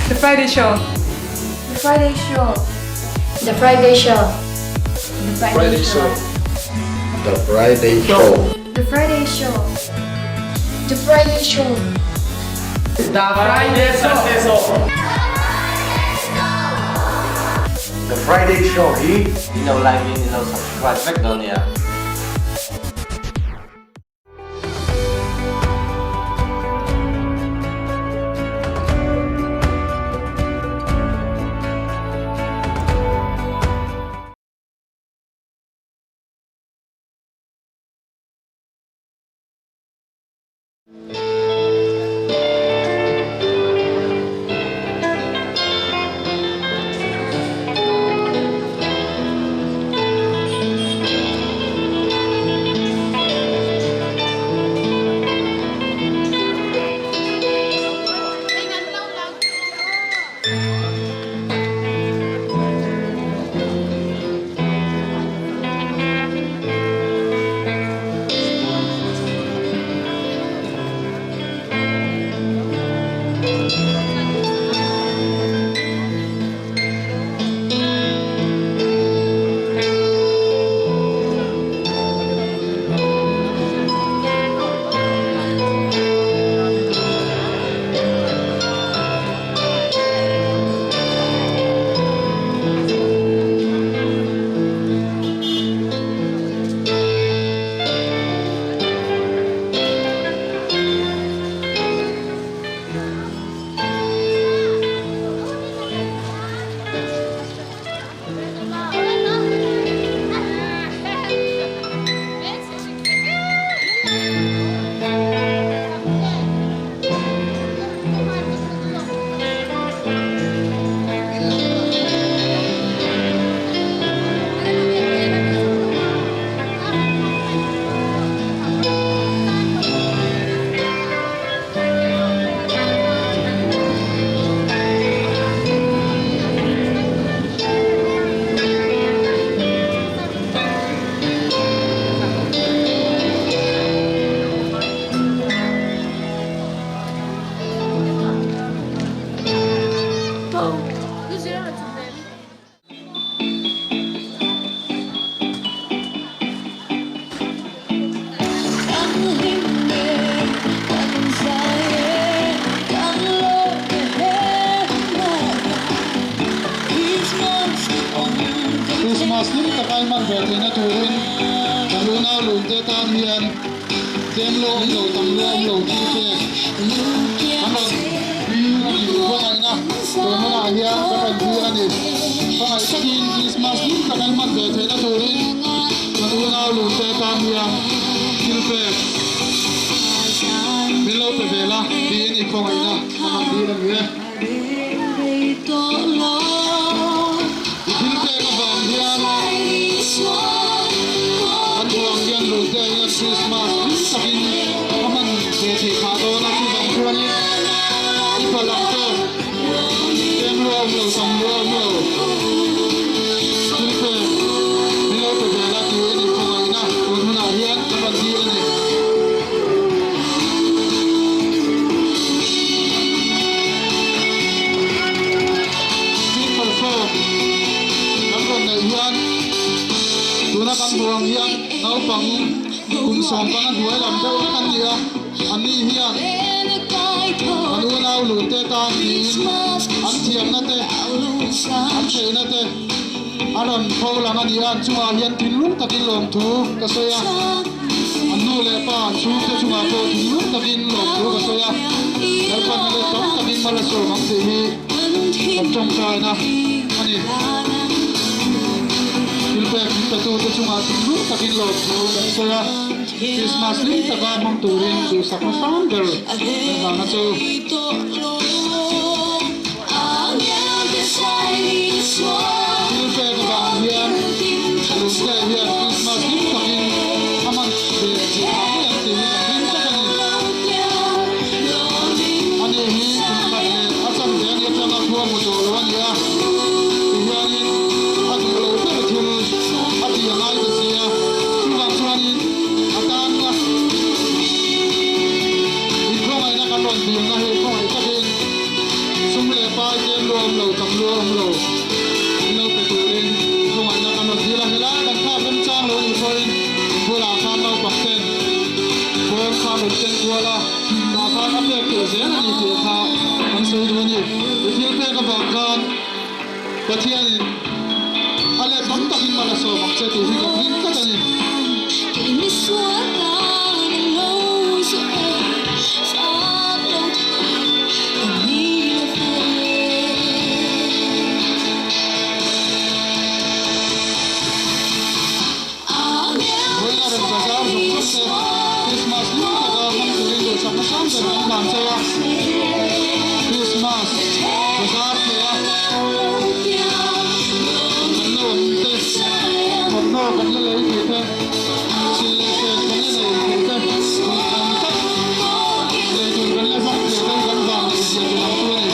The Friday Show. The Friday Show. The Friday Show. The Friday Show. The Friday Show. The Friday Show. The Friday Show. The Friday Show. The Friday Show hi In lo like in in lo subscribe vek dawn nia. Christmas hlim taka i hman ve theihna turin kan unau lungte tan hian tlem lo awm lo tam lo awm lo tih pek an rawn dil a ni. Hmangaihna tun hunah hian kan rawn dil a ni. Hmangaih takin Christmas hlim taka i hman ve theihna turin kan unau lungte tan hian thil pek min lo pe ve la tiin i khawngaihna kan rawn dil a ni e. I thil pek avang hian kan duang hian Lulte hian Christmas hlim takin a hman ve theih phah dawn a, chuvang chuanin i palh ang che, tlem lu a awm lo, tam lu a awm lo, thil pek min lo pe ve la tiin i khawngaihna tun hunah hian kan rawn dil a ni. Tin malsawm kan rawn neih hian tuna kan hmuh ang hian naupang kum 15 hnuai lam deuh vek an ni a, anni hian an unau lute tan niin an thiamna te, an theihna te a rawn pho lang a ni a, an chungah hian thinlung takin lawmthu ka sawi a, an nu leh pa an chhungte chungah pawh thinlung takin lawmthu ka sawi a, Lalpan a let tam takin mal a sawm ang tih hi kan tawngtaina a ni. Thil pek min petute chungah thinlung takin lawmthu kan sawi a, Krismas hlim taka hmang turin duhsakna sang ber kan hlana chu. Thil pek avang hian Lungte hian Krismas hlim takin a hman ve tih phah mai ang tih hi kan ring tlat a ni. Ani hi kum khat leh a chan ve ani atanga khua hmu tawh lo a ni a, ti hianin a duh lo ber thil a ti a ngai ta si a, chuvang chuanin a tanna inkhawngaihnna kan rawn dilna hi khawngaih takin. awm lo min lo pe turin khawngaihna kan rawn dil a. Helai kan thlak remchang lo nih pawhin in bulah khan naupang ten bawm kha an rawn ken kual a, tah khan a pek theih zel a ni tih kha kan sawi duh a ni. I thil pek avang khan Pathianin a let tam takin mal a sawm ang che tih hi kan ring tlat a ni. Vawiina rawn bazar zawng zawng te Krismas hlim taka hmang turin duhsakna sang ber kan hlan cheu a, Krismas bazar thei a kan lo awm te, thawmhnaw kan la lei thei te, silh leh fen kan la nei thei te, duh ang tak lei tur kan la hmang thei te hi kan vang neih zia ti langtu a ni.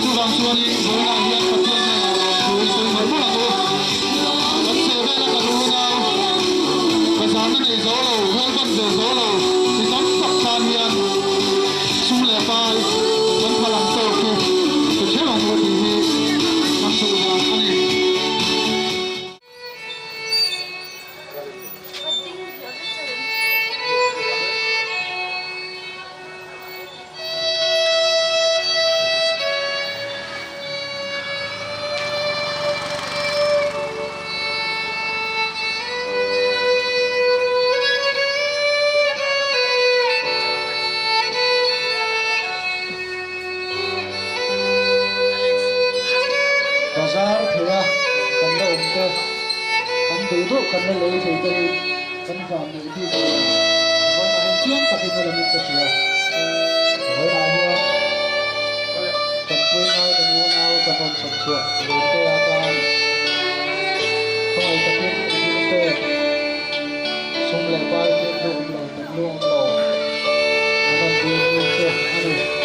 Chuvang chuanin vawiinah hian Pathian hnenah lawmthu i sawi mawlh mawlh ang u. Kan chhe vela kan unau bazarna nei zo lo, rualban ve zo lo mi tam tak tan hian sum leh pai kan phal ang tawk hi pe theuh ang u tih hi kan duh dan a ni. Bazar theia kan la awm te, kan duh duh kan la lei thei te hi kan van neih bik a ni. Vawiinah hian chiang takin a langin ka hria. Vawiinah hian tanpui ngai kan unau kan rawn chhawp chhuah tur te atan khawngaih takin i thil pek sum leh pai te duh awm lo, tam lu awm lo kan rawn dil dil che a ni.